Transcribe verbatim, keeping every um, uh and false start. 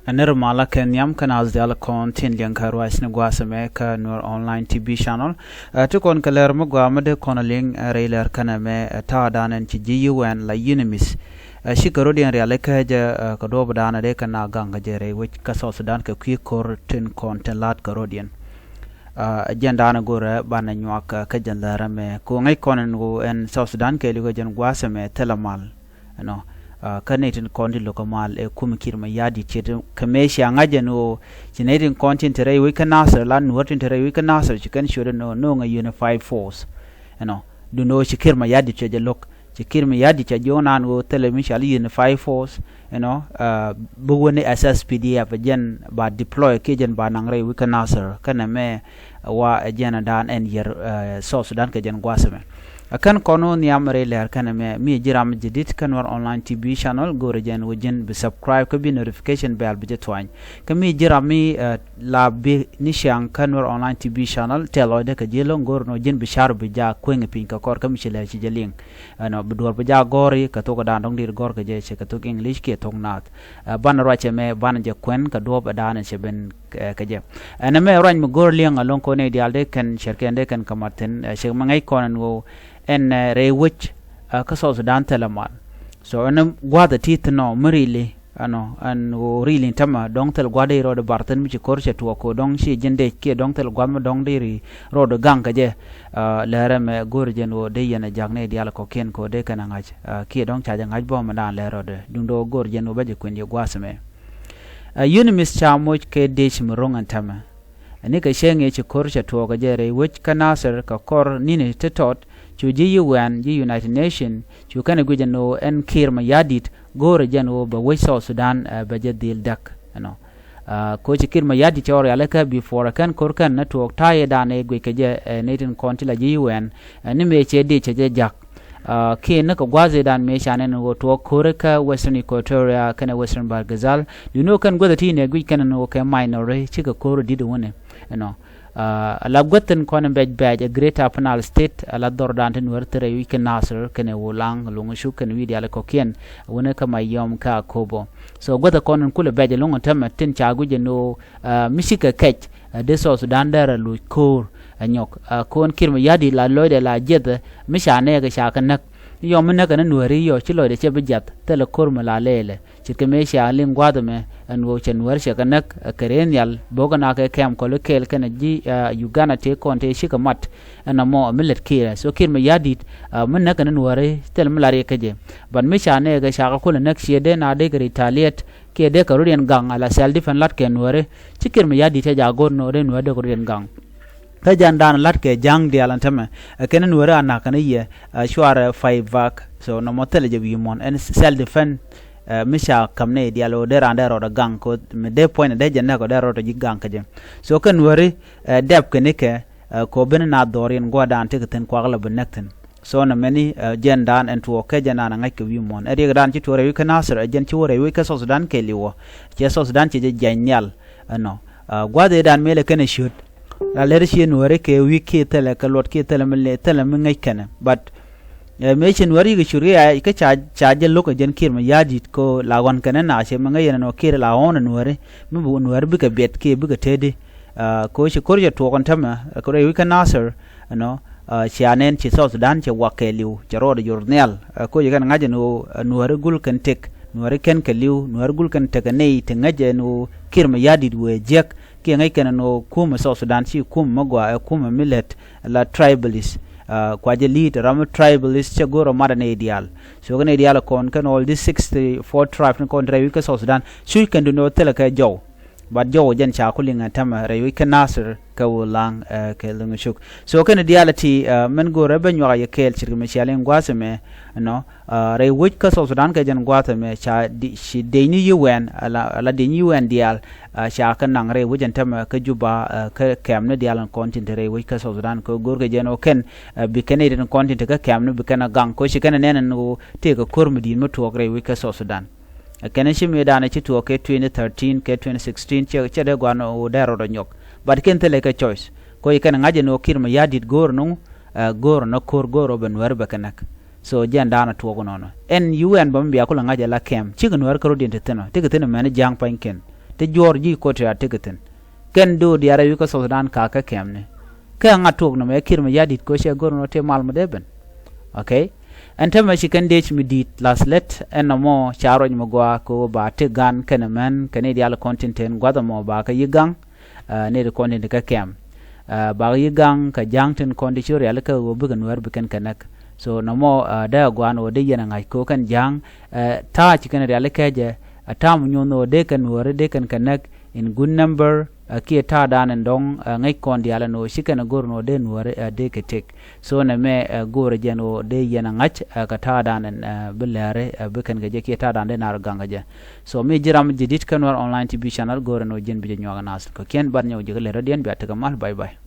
Ɛ nir malä kɛ nhiam kä naath diaal kɔn tin liɛŋ kä ruac ni gua̱a̱th ɛmɛ kä Nuer Online T V Channel. Ɛ ti kɔn kɛ lɛr mi gɔaa mi dee kɔn liŋ ɛ rɛy lɛr kɛnɛ mɛ ɛ ta̱a̱ danɛ ci ji̱ U N la UNMISS. Ɛ cikɛ rɔ̱diɛn rialikä jɛ ɛ kɛ duɔ̱ɔ̱p danɛ dee kɛ na gaŋ kɛ jɛ rɛy wec kä South Sudan kɛ kui̱ ko̱r tin kɔn tin la̱t kɛ rɔ̱diɛn. Ɛ jɛn danɛ go̱rɛ banɛ nyuak kä jɛn lɛr ɛmɛ kɛ ŋäc kɔn ɛn ɣöö ɛn South Sudan kɛ li̱w kɛ jɛn gua̱a̱th ɛmɛ thilɛ mal. Ɛnɔ kä nɛy tin kɔn ti lo̱k kɛ mal ɛ kum Kiir Mayardit ce̱t kɛ mëë cia ŋa̱c ɛn ɣöö ci nɛy tin kɔn tin te rɛy wec kä Nasir la Nuäär tin te rɛy wec kä Nasir ci kɛn ciöt ɛn ɣöö no̱o̱ŋ ɛ unified force. Ɛnɔ duundɛ ɣöö ci Kiir Mayardit cuɛ jɛ lo̱k ci Kiir Mayardit ca jiök naan ɣöö thilɛ mi cɔal unified force. Ɛnɔ bi wen ni S S P D F jɛn ba deploy kiɛ jɛn ba naŋ rɛy wec kä Nasir kɛnɛ mɛ wa ɛ jɛn ɛ daan ɛn yɛr South Sudan kɛ jɛn gua̱a̱th ɛmɛ. Ɛ kɛn kɔn wä nhiam rɛy lɛr kɛnɛ mɛ mi ji̱ ram jadid kä Nuer Online T V Channel go̱o̱rɛ jɛn wä ji̱n bi subscribe kä bi notification bell bi jɛ tuany. Kä mi ji̱ ram mi la bi ni ciaŋ kä Nuer Online T V Channel tɛl lɔcdɛ kɛ ji̱ lo̱ŋ go̱o̱rɛ nɔ ji̱n bi car bi ja kueŋ piny kɛ kɔr kä mi ci lɛr ci jɛ liŋ. Ɛnɔ bi duɔ̱ɔ̱r bi ja gɔ̱ri kɛ thok ɛ daan dɔ̱ŋ di̱t gɔ̱r kɛ jɛ cɛ kɛ thok English kiɛ thok naath. Banɛ ruacɛ mɛ banɛ jɛ kuɛn kɛ duɔ̱ɔ̱p ɛ daan cɛ ben kɛ jɛ. Ɛn ɛmɛ ruac mi go̱r liɛŋ alo̱ŋ kɔn nɛy diaal dee kɛn cɛrkɛn dee kɛn kɛ mat thi̱n cɛ mi ŋäc kɔn ɛn ɣöö ɛn rɛy wec kä South Sudan thilɛ mal. So ɛn gua̱a̱th ɛ ti thi̱n ɔ mi rili ɛnɔ ɛn ɣöö rili tämɛ dɔ̱ŋ thil gua̱a̱th dee rɔɔd bar thi̱n mi ci ko̱r cɛ tuɔɔk kɛ dɔ̱ŋ ci ji̱n dec kiɛ dɔ̱ŋ thil gua̱a̱th mi dɔ̱ŋ dee ri rɔɔd gaŋ kɛ jɛ. Lɛrɛ mɛ go̱r jɛn ɣöö dee yɛn ɛ jak nɛy diaal kɔ̱kiɛn kɛ ɣöö dee kɛn ɛ ŋa̱c kiɛ dɔ̱ŋ ca jɛ ŋa̱c bä mi daan lɛr rɔɔdɛ duundɛ ɣöö go̱r jɛn ɣöö bä jɛ kuɛn yɛ gua̱a̱th ɛmɛ. Ɛ UNMISS ca moc kɛ dec mi ro̱ŋ ɛn tämɛ. Ɛni kɛ cäŋ ëë ci ko̱r cɛ tuɔɔk ɛ jɛ rɛy wec kä Nasir kɛ kɔr ni̱ni ti tɔt cu ji̱ U N ji̱ United Nation cu kɛn ɛ guic ɛn ɣöö ɛn Kiir Mayardit go̱o̱rɛ jɛn ɣöö bɛ wec South Sudan ɛ bɛ jɛ dhil däk ɛnɔ. Koci Kiir Mayardit cɛ ɣɔr rialikä before ɛ kɛn ko̱r kɛn ni tuɔɔk ta̱a̱ yɛ da̱a̱n ëë guic kɛ jɛ ɛ nɛy tin kɔn ti la ji̱ U N ɛ ni mëë cɛ dec cɛ jɛ jak. Kiɛ ni kɛ gua̱a̱th ëëdan mëë ca nɛn ɣöö tuɔɔk ko̱ri kä Western Equatoria kɛnɛ Western Bahr el Ghazal. Duundɛ ɣöö kɛn guäth ɛ ti nɛ guic kɛn ɛn ɣöö kɛ minority cikɛ ko̱ri di̱t wuni ɛnɔ. Ala guäth thi̱n kɔn in bɛc bɛc ɛ Greater Upper Nile State ala dhɔrdan ti Nuäär thil rɛy wi̱c kä Nasir kɛnɛ Ulaŋ, Loŋcuk kɛnɛ wi̱i̱ diaal kɔ̱kiɛn wuni kä Mayom kä Akobo. So guäth ɛ kɔn in kulɛ bɛc ɛlɔ̱ŋ ɛn tämɛ tin ca guic ɛn ɣöö mi cikɛ kɛc. Dee South Sudan dee rɛ loc ko̱o̱r ɛ nyɔk. Ko̱n Kiir Mayardit la lɔcdɛ la jiɛthɛ mi ca nɛɛkɛ ca kɛ näk. Yɔm mi näkɛ ni Nuääri yɔ ci lɔcdɛ cɛ bi jiath thilɛ ko̱r mi la lɛɛlɛ. Ce̱tkɛ mëë cia liŋ gua̱a̱th ɛmɛ ɛn ɣöö cɛ Nuäär cɛ kɛ näk kɛ rɛy nhial bo̱kɛ na kɛ kɛm kɔli kɛɛl kɛnɛ ji̱ Uganda tëë kɔn tëë cikɛ mat. Ɛn ɛmɔ mi lät Kiir ɛ so Kiir Mayardit mi näkɛ ni Nuääri thilɛ mi la riɛk kä jɛ. But mi ca nɛɛkɛ ca kɛ kulɛ näk ciɛ dee na dee kɛ retaliate kiɛ dee kɛ rɔ̱diɛn gaŋ ala self defense lat kɛ Nuääri. Ci Kiir Mayardit cɛ jaak go̱r nɔ dee Nuääri dee kɛ rɔ̱diɛn gaŋ. Kä jɛn da̱a̱n lat kɛ ja̱a̱ŋ diaal ɛn tämɛ ɛ kɛn Nuääri a na̱k kɛn i̱ yɛ a cuarɛ pay back. So nɔmɔ thilɛ jɛ wi̱i̱ muɔ̱n ɛn self defense. Mi ca ka̱m nɛy diaal ɣöö dee raan dee rɔɔdɛ gaŋ kɛ mi dee puɔ̱ny dee jɛ näk ɔ dee rɔɔdɛ ji̱ gaŋ kä jɛ. So kɛn Nuääri dɛp kɛn ikɛ kɛ ɔ ben na dhɔriɛn gua̱a̱r da̱a̱n tekɛ thi̱n kuak lɛ bi näk thi̱n. So nɛ mɛni ɛ jɛn da̱a̱n ɛn tuɔɔk kɛ jɛn da̱a̱n ɛ ŋa̱c kɛ wi̱i̱ muɔ̱ɔ̱n ɛ riɛk da̱a̱n ci tuɔɔk rɛy wi̱i̱ kä Nasir ɛ jɛn ci wä rɛy wi̱i̱ kä South Sudan kɛɛliw ɔ. Ciɛ South Sudan ciɛ jɛ jiany nhial ɛnɔ. Gua̱a̱th ëë da̱a̱n mëë lɛ kɛn ɛ ciöt la lɛr cië Nuääri kɛ wi̱i̱ kiɛ thilɛ kɛ luɔt kiɛ thilɛ mi lɛ thilɛ mi ŋäc kɛnɛ. But mëë ci Nuääri yikɛ ciöt kɛ ca jɛ lo̱k ɛ jɛn Kiir Mayardit kɛ la ɣɔ̱n kɛnɛ na ciɛ mi ŋäc yɛn ɛnɔ Kiir la ɣɔ̱n ɛ Nuääri mi bi Nuääri bikɛ biɛt kiɛ bikɛ tëëdi. Kɛ ɣöö ci ko̱r cɛ tuɔɔk ɛn tämɛ kɛ rɛy wi̱c kä Nasir ɛnɔ. Cia nɛn ci South Sudan cɛ wak kɛɛliw cɛ rɔɔdɛ jor nhial. Kɛ ɣöö ci kɛn ŋa̱c ɛn ɣöö Nuääri gul kɛn tëk Nuääri kɛn kɛ li̱w Nuääri gul kɛn tekɛ nɛy ti ŋäc ɛn ɣöö Kiir Mayardit wëë jiäk. Kiɛ ŋäc kɛn ɛn ɣöö kumɛ South Sudan ci kumɛ mi gɔaa ɛ kumɛ mi lät la tribalist. Kua jɛ li̱i̱t ram mi tribalist cɛ go̱o̱r ɔ mat ɛ nɛy diaal. So kɛ nɛy diaal ɛ kɔn kɛn all this sixty four tribe ni kɔn te rɛy wi̱c kä South Sudan cuc kɛn duni ɔ thilɛ kɛ jɔw. But jɔw jɛn ca ku liŋ ɛ tämɛ rɛy wi̱c kä Nasir kɛ Ulaŋ kɛ Loŋcuk. So kɛn diaal ti mɛn go̱o̱rɛ bä nyuak a yɛ kɛɛl ce̱tkɛ mi cia liŋ gua̱a̱th ɛmɛ ɛnɔ. Rɛy wec kä South Sudan kɛ jɛn gua̱a̱th ɛmɛ ca ci dec ni U N ala dec ni U N diaal. Ca kɛ naŋ rɛy wec ɛn tämɛ kä Juba kä kɛm ni diaal ɛn kɔn tin te rɛy wec kä South Sudan kɛ go̱o̱rkɛ jɛn ɔ kɛn bi kɛn i̱ rin kɔn tin te kä kɛm ni bi kɛn a gaŋ kɛ ɔ ci kɛn ɛ nɛn ɛn ɣöö tëëkɛ ko̱r mi di̱i̱t mi tuɔɔk rɛy wec kä South Sudan. Kɛn ci mëëdan ci tuɔɔk kɛ twenty thirteen kɛ twenty sixteen cɛ dee gua̱n ɣöö dee rɔɔdɛ nyɔk. But kɛn thilɛ kɛ choice kɛ ɔ ci kɛn ŋa̱c ɛn ɣöö Kiir Mayardit go̱o̱r ɛnɔ. Go̱o̱r ɛnɔ ko̱r go̱o̱r ɔ bɛ Nuääri bɛ kɛ näk. So jɛn da̱a̱n a tuɔɔk ɛnɔnɔ ɛn U N bä mi bia kulɛ ŋa̱c ala kɛm cikɛ Nuääri kä rɔ̱diɛn te thi̱n ɔ tekɛ thi̱n ɛmɛn ja̱a̱ŋ pa̱nykiɛn. Ti juɔr ji̱ ko̱t ti a tekɛ thi̱n. Kɛn do̱o̱ diaal rɛy wi̱i̱ kä South Sudan ka kä kɛmni. Kɛ ŋa̱t tuɔɔk nɔmɔ ɛ Kiir Mayardit ko̱ cɛ go̱r nɔ ti mal mi dee ben. Okay. Ɛn tämɛ ci kɛn dec mi di̱i̱t lath lät ɛn nɔmɔ ca ruac mi gɔaa kɛ ɣöö ba ti gan kɛn mɛn kɛ ni diaal kɔn tin ten gua̱th ɛmɔ ba kɛ yi gaŋ. Ni ti kɔn tin ti kä kɛm. Ba kɛ yi gaŋ kɛ ja̱a̱ŋ tin kɔn ti ci rialikä ɣöö bikɛ nuäär bi kɛn kɛ näk. So nɔmɔ dee a gua̱a̱n ɣöö dee yɛn a ŋa̱c kɛ ɣöö kɛn ja̱a̱ŋ ta̱a̱ ci kɛn rialikä jɛ. A ta̱a̱ mi nyuɔ̱n ɣöö dee kɛn nuääri dee kɛn kɛ näk in good number. Kiɛ ta̱a̱dan in dɔ̱ŋ ŋäc kɔn diaal ɛn ɣöö ci kɛn a go̱r ɛn ɣöö dee nuääri dee kɛ tëk. So nɛmɛ go̱o̱rɛ jɛn ɣöö dee yɛn a ŋa̱c kɛ ta̱a̱dan in bi lɛɛri bi kɛn kɛ jɛ kiɛ ta̱a̱dan dee naar gaŋ kɛ jɛ. So mi ji̱ ram ji̱ di̱t kä Nuer Online T V channel go̱o̱rɛ ɛn ɣöö jɛn bi jɛ nyuak a naath kɔ̱kiɛn bat nyɔk ji̱ kä lɛr rɔ̱diɛn bia tekɛ mal. Bye bye.